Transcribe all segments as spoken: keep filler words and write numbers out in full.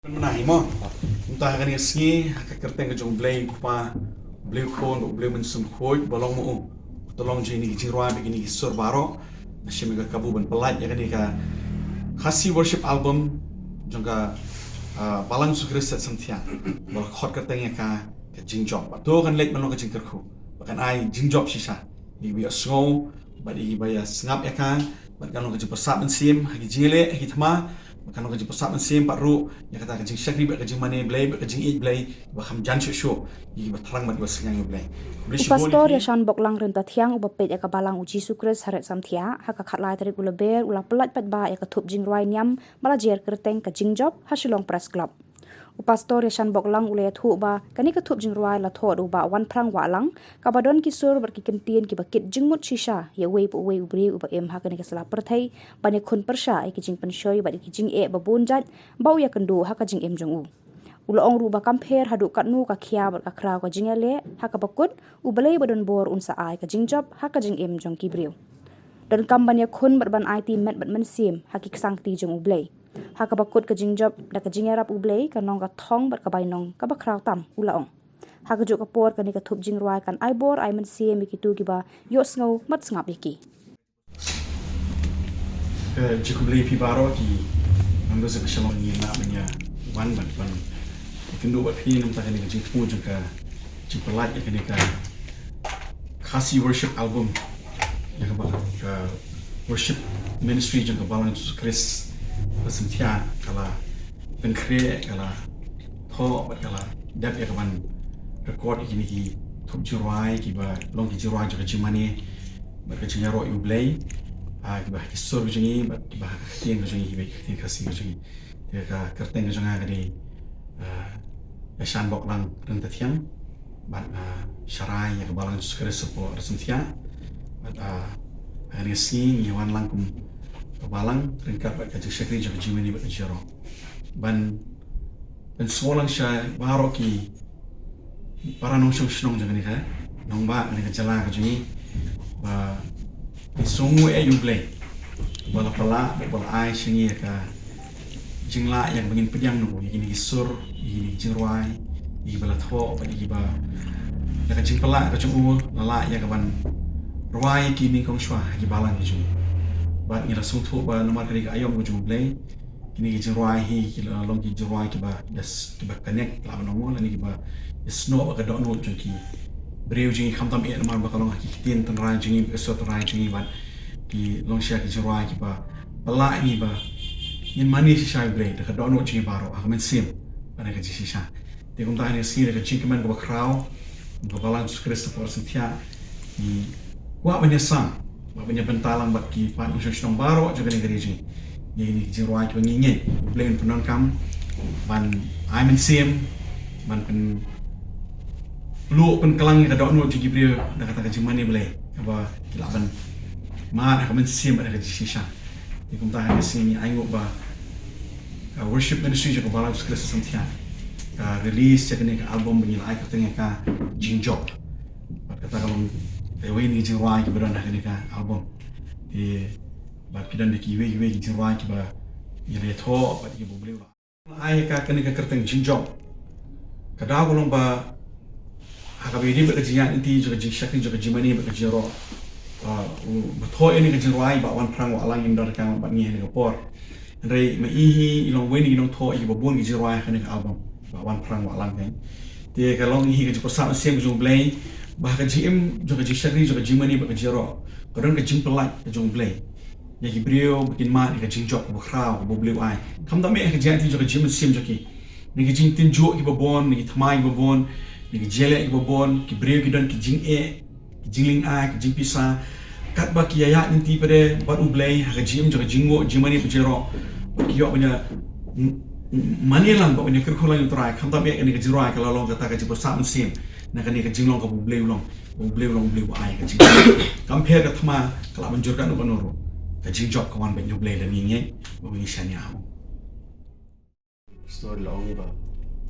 Mynta hi mo. Mynta ha kane ka sngi ha ka kyrteng ka jong U Blei Kpa, U Blei Khun, U Blei Mynsiem Bakhuid, ba long ma u, u tyllong jong kine ki jingrwai bad kine ki sur baroh. Nga shim ïa ka kabu ban pyllait ïa kane ka Khasi Worship Album jong ka, ah, Balang Jisu Khrist Samthiah, ba la khot kyrteng ïa ka, ka Jingjop. Bad to kan leit ban long ka jingkyrkhu ba kan ai jingjop shisha ïa kiba ïohsngew bad ïa kiba ïa sngap ïa ka, bad kan long ka jingpyrsad mynsiem ha ki jingïaleh ha ki thma, bad kan long ka jingpyrsad mynsiem bad ruh ïa kata ka jingshakri bad ka jingmane Blei bad ka jingïeit Blei ba kham jan shuh shuh ïa kiba thrang bad kiba sngewthuh ïa U Blei. U Pastor Yashan Boklang Ryntathiang uba peit ïa ka Balang U Jisu Khrist ha Red Samthiah ha ka khatlai tarik u Lber u la pyllait paidbah ïa ka thup jingrwai niam ba la jer kyrteng ka Jingjop ha Shillong Press Club. U Pastor Yashan Boklang u la ïathuh ba kane ka thup jingrwai la thoh da u Bah Wanphrang Wahlang, kaba don ki sur bad ki kyntien kiba kit jingmut shisha ïa uwei pa uwei u briew uba im ha kane ka sla pyrthei ban ïakhun pyrshah ïa ki jingpynshoi bad ïa ki jingeh ba bun jait ba u ïakynduh ha ka jingim jong u. U la ong ruh ba kam pher haduh katno ka khia bad ka khraw ka jingïaleh, ha kaba kut U Blei ba don bor un sa ai ka jingjop ha ka jingim jong ki briew. Donkam ban ïakhun bad ban aiti met bad mynsiem ha ki ksangkti jong U Blei. Ha kaba kut ka jingjop da ka jingïarap U Blei kan long ka thong bad ka bainong kaba khraw tam, u la ong. Ha kajuh ka por kane ka thup jingrwai kan ai bor ai mynsiem ïa kito kiba ïohsngew bad sngap ïa ki. Ka jingkhublei ïa phi baroh ki nongïalam ka Shillong, ngi lah ban ïa wan bad ban ïakynduh bad phi na ka bynta kane ka jingthmu jong ka jingpyllait ïa kane ka Khasi Worship Album, ïa kaba ka Worship Ministry jong ka Balang Jisu Khrist Samthiah ka la pynkhreh, ka la thoh bad ka la dep ïa ka ban record ïa kine ki thup jingrwai kiba long ki jingrwai jong ka jingmane bad ka jingïaroh ïa U Blei, ah, kiba ha ki sur ka jong ngi bad kiba ha ka ktien ka jong ngi, kiba ha ka ktien Khasi ka jong ngi. Te ka kyrteng ka jong nga ka dei, ah, Yashan Boklang Ryntathiang, bad, ah, sharai ïa ka Balang Jisu Khrist hapoh Red Samthiah. Bad, ah, ha kane ka sngi ngi wan lang kum ka balang ryngkat bad ka jingshakri jong ka jingmane bad ka jingïaroh ban pynsngewlang sha baroh ki para nongshong shnong jong kane ka nongbah, kane ka jylla ka jong ngi, ba ngi sngewnguh ïa U Blei ba la pynlah, ba la ai sha ngi ïa ka jinglah ïa kaba ngin pdiang noh ïa kine ki sur, ïa kine ki jingrwai, ïa kiba la thoh bad ïa kiba, ïa ka jingpynlah ka jong u la lah ïa ka ban rwai ïa ki nyngkong shwa ha ki balang ki jong ngi. Bad ngi la sngewthuh ba namar kane ka aïom ka jong U Blei, kine ki jingrwai hi ki la long ki jingrwai kiba, yes, kiba connect, lah ban ong mo, lane kiba ïasnoh bad ka dohnud jong ki briew jong ngi, khamtam eh namar ba ka long ha ki ktien tynrai jong ngi, ka sur tynrai jong ngi, bad ki long shisha ki jingrwai kiba pynlah ïa ngi ba ngin mane shisha ïa U Blei da ka dohnud jong ngi baroh, ha ka mynsiem bad ha ka jingshisha. Te kumta ha kane ka sngi da ka jingkmen kaba khraw, ka Balang Jisu Khrist hapoh Red Samthiah, ngi kwah ban ïasam, kwah ban ïabynta lang bad ki para nongshong shnong baroh jong kane ka ri jong ngi ïa kine ki jingrwai kiba ngi ngeit U Blei un pyndonkam ban ai mynsiem, ban pyn, pynluh pynklang ïa ka dohnud jong ki briew da kata ka jingmane Blei kaba ki lah ban mad ha ka mynsiem bad ha ka jingshisha. Te kumta ha kane ka sngi ngi ainguh ba ka Worship Ministry jong ka Balang Jisu Khrist Samthiah ka release ïa kane ka album ba ngi la ai kyrteng ïa ka Jingjop. Bad kata ka long kawei na ki jingrwai kiba don ha kane ka album. Te bad ki don da kiwei kiwei ki jingrwai kiba ngi la thoh bad kiba U Blei u la ai ïa ka, kane ka kyrteng Jingjop. Ka daw ka long ba ha kaba ïadei bad ka jingïaid lynti jong ka jingshakri jong ka jingmane bad ka jingïaroh, ah, u ba thoh ïa kane ka jingrwai, Bah Wanphrang Wahlang, im don ryngkat bad ngi ha kane ka por. Hynrei ma i hi i long uwei na ki nongthoh ïa kiba bun ki jingrwai ha kane ka album, Bah Wanphrang Wahlang, kan. Te ka long hi ka jingpyrsad mynsiem ka jong U Blei ba ha ka jingim jong ka jingshakri jong ka jingmane bad ka jingïaroh ka don ka jingpyllait ka jong U Blei ïa ki briew ba kin mad ïa ka jingjop kaba khraw kaba U Blei u ai. Khamtam eh ha ka jingïaid lynti jong ka jingmynsiem jong ki, na ki jingtynjuh kiba bun, na ki thymmai kiba bun, na ki jingïaleh kiba bun, ki briew ki don ki jingeh, ki jinglyngngoh, ki jingpisa, katba ki ïaïaid lynti pat bad U Blei ha ka jingim jong ka jingmane bad jingïaroh, ki ïoh ban ïa m-, m-, mane lang bad ban ïa kyrkhu lang ïa U Trai. Khamtam eh kane ka jingrwai ka la long kata ka jingpyrsad mynsiem na kane ka jinglong kaba U Blei u long, U Blei u long U Blei uba ai ka jingim. Kam pher ka thma ka lah ban jur katno katno ruh, ka jingjop ka wan bad U Blei, lada ngi ngeit bad ngi shaniah ha u. Pastor la ong ba,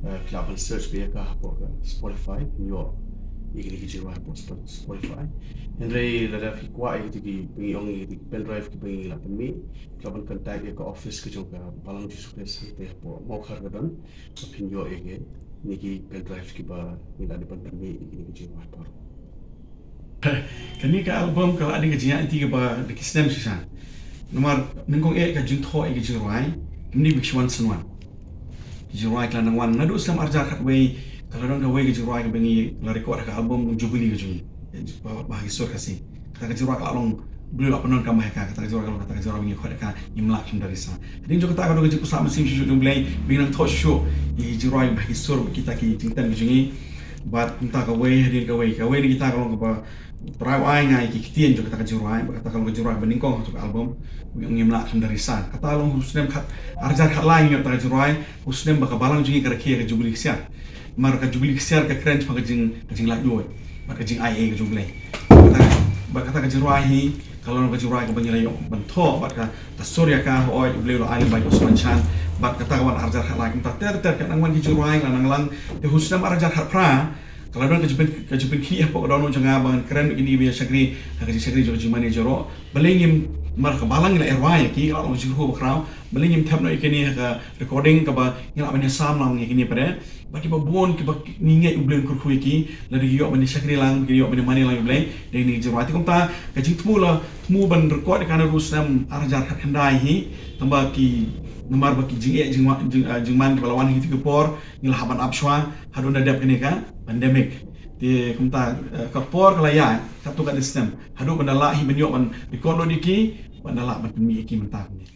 eh, phi lah ban search beit ïa ka hapoh ka Spotify, phin ïoh ïa kine ki jingrwai hapoh Spo-, Spotify. Hynrei lada phi kwah ïa kine ki, ba ngi ong ïa kine ki pen drive kiba ngi la pynmih, phi lah ban contact ïa ka office ka jong ka Balang Jisu Khrist hangtei hapoh Mawkhar ka don, ba phin ïoh ïa kine ki pen drive kiba ngi la dep ban pynmih ïa kine ki jingrwai baroh. Kane ka album ka la dei ka jingïaid lynti kaba da ki snem shisha. Namar nyngkong eh ka jingthoh ïa ka jingrwai kam dei ba shu wan shen wan. Ka jingrwai ka la nang wan naduh snem ar hajar khatwei, ka la don kawei ka jingrwai kaba ngi la record ha ka album Jubilee ka jong ngi, ba, ba ha ki sur Khasi. Kata ka jingrwai ka la long, U Blei u la pyndonkam bha ïa ka, kata ka jingrwai ka long kata ka jingrwai ba ngi khot ïa ka Ngim Lah Khlem Da Risa. Hadien jong kata ka don ka jingpynsah mynsiem shuh shuh jong U Blei, ba ngi nang thoh shuh shuh ïa ki jingrwai ba ha ki sur bad kita ki jingtem ki jong ngi. Bad kumta kawei hadien kawei, kawei na kita ka long kaba trai u ai nga ïa ki ktien jong kata ka jingrwai, bad kata ka long ka jingrwai ba nyngkong ha kato ka album, Ngim Lah Khlem Da Risa. Kata long ha u snem khat, ar hajar khatlai ngi ïoh kata ka jingrwai, ha u snem ba ka Balang jong ngi ka rakhe ïa ka Jubilee Ksiar. Namar ka Jubilee Ksiar ka kren shaphang ka jing, ka jinglaitluid bad ka jingaiei ka jong U Blei. Bad kata, bad kata ka jingrwai hi ka long ka jingrwai kaba ngi la ïoh ban thoh, bad ka, ka sur ïa ka, hooid, U Blei u la ai lem bad ka sur ban shan, bad kata ka wan ar hajar khatlai. Kumta ter ter ka nang wan ki jingrwai, la nang lang, te ha u snem ar hajar khatphra ka la don ka jingpyn, ka jingpynkhih hapoh ka dohnud jong nga ba ngan kren bad kine kiba ïa shakri ha ka jingshakri jong ka jingmane jaroh. Balei ngim, namar ka Balang ngi la ïa rwai ïa ki, ka la long ka jingkyrkhu ba khraw. Balei ngim thep noh ïa kine ha ka recording kaba ngi lah ban ïasam lang ïa kine pat de. Bad kiba bun kiba ngi ngeit U Blei un kyrkhu ïa ki, lada ki ïoh ban ïa shakri lang, ki ïoh ban ïa mane lang ïa U Blei da kine ki jingrwai. Te kumta ka jingthmu la thmu ban record ïa ka naduh u snem ar hajar khatkhyndai hi, tangba ki, namar ba ki jingeh jingma-, jing, ah, jingman kiba la wan ha kito ki por, ngi la hap ban ap shuwa haduh ba da dep kane ka pandemic. Te kumta, eh, ka por ka la ïaid katto katne snem haduh ban da lah hi ban ïoh ban record lut ïa ki, ban da lah ban pynmih ïa ki mynta kumne.